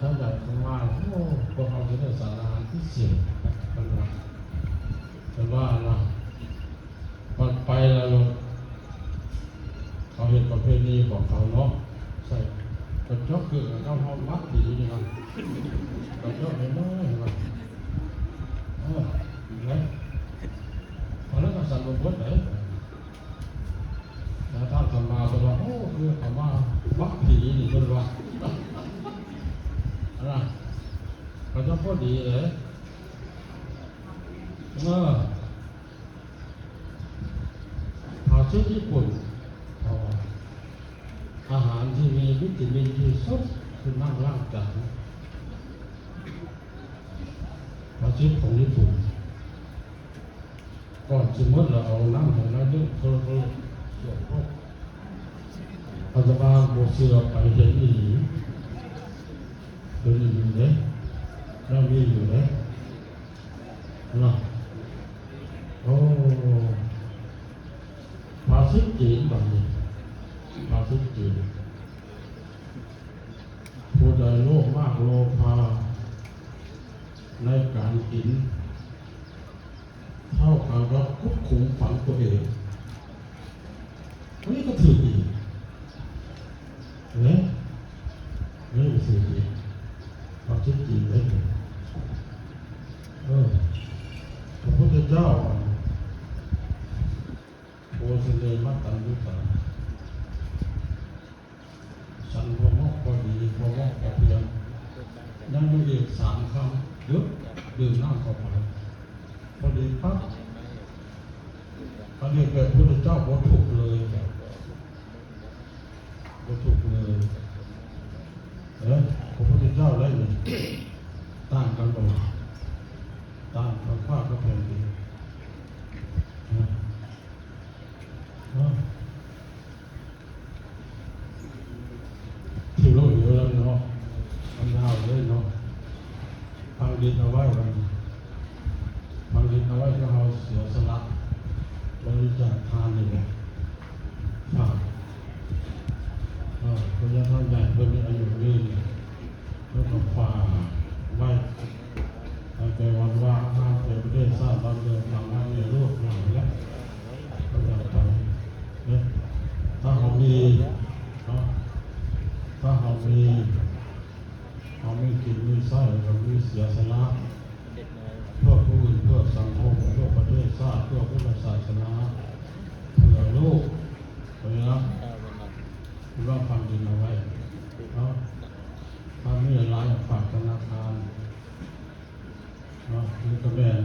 ທ່ານໃດເພິ່ນມາ ໂອ້ ພວກເຮົາຈະໄດ້ສາລາພິເສດ ເພິ່ນວ່າ ເພິ່ນວ່ານະ ບັດໄປແລ້ວ ເຂົາເຮັດປະເພນີຂອງເຂົາເນາະ ໃສ່ກະຈອກເກີກ ເຂົາເຮັດມັດດີນີ້ນະ ກະຈອກນ້ອຍໆ ວ່າ ເອີ ດີແລ້ວ ອັນນັ້ນກໍສັ່ນບໍ່ເບິດເດ້. ແລ້ວທ່ານສຳມາເພິ່ນວ່າ ໂອ້ ຄືເຂົາມາບັກຜີນີ້ ເພິ່ນວ່າ ອັນນະ ເຂົາເຈົ້າພໍດີເດ້ ເອີ ພາສີຍີ່ປຸ່ນ ເຂົາວ່າ ອາຫານທີ່ມີວິຕາມິນທີ່ສຸດຄືນ້ຳລ້າງຈານ ພາສີຂອງຍີ່ປຸ່ນ. ກ່ອນຊິໝົດລະເອົານ້ຳໃຫ້ໜ້ອຍໜຶ່ງ ເພິ່ນ ເພິ່ນ ອາດຕະມາບໍ່ເຊື່ອ ໄປເຫັນອີ່ຫຼີ ເຫັນອີ່ຫຼີເດ້ ຍັງມີຢູ່ເດ້ເນາະ. ໂອ້ ພາສີຈີນບັດນີ້ ພາສີຈີນ ຜູ້ໃດໂລບມາກໂລພາໃນການກິນ ເທົ່າກັນກັບຄຸດຂຸມຝັງຕົວເອງ. ອັນນີ້ກໍຖືກອີກເດ້ ອັນນີ້ກໍຖືກອີກ ຄວາມຈິດຈິງເດ້. ເອີ ພະພຸດທະເຈົ້າ ໂພຊະເນ ມັດຕັນຍຸຕາ ສັນພໍເໝາະພໍດີ ພໍເໝາະພໍພຽງ ຍັງມີອີກສາມຄຳ ຢຸດ ດື່ມນ້ຳເຂົ້າໄປ ພໍດີປັບ. ອັນນີ້ແບບພຸດທະເຈົ້າບໍ່ທຸກເລີຍ ບໍ່ທຸກເລີຍ. ເອີ ພະພຸດທະເຈົ້າໄດ້ນີ້ ຕ່າງກັນບໍ່? ຕ່າງກັນຟ້າກັບແຜ່ນດິນ ເອີ. ທີ່ໂລກເດີແລ້ວເນາະ ມັນຍາວເລີຍເນາະ. ຝັງດິດເອົາໄວ້ ຝັງດິດເອົາໄວ້ ຄືເຮົາເສຍສະຫຼະ ບໍລິຈາກທານນີ້ແຫຼະ ຝາກ ເອີ ເພິ່ນຍັງທັນໃຫຍ່ ເພິ່ນມີອາຍຸຍືນ ເພິ່ນກໍຝາກໄວ້ ໃຫ້ໄປວັດວາອາຮາມ ໄປປະເທດຊາດບ້ານເມືອງ ທາງນັ້ນໃນໂລກນັ້ນແຫຼະ. ເຂົາຢາກໄປເດ້ ຖ້າເຮົາມີເນາະ ຖ້າເຮົາມີ ເຮົາມີກິນມີໃຊ້ ແລ້ວກໍມີເສຍສະຫຼະເພື່ອຜູ້ອື່ນ ເພື່ອສັງຄົມ ເພື່ອປະເທດຊາດ ເພື່ອພຸດທະສາສະໜາ ເພື່ອໂລກ ເພິ່ນວ່າຝັງດິນເອົາໄວ້ເນາະ. ຖ້າມີຫຼາຍໆ ຝາກທະນາຄານເນາະ ນີ້ກໍແມ່ນ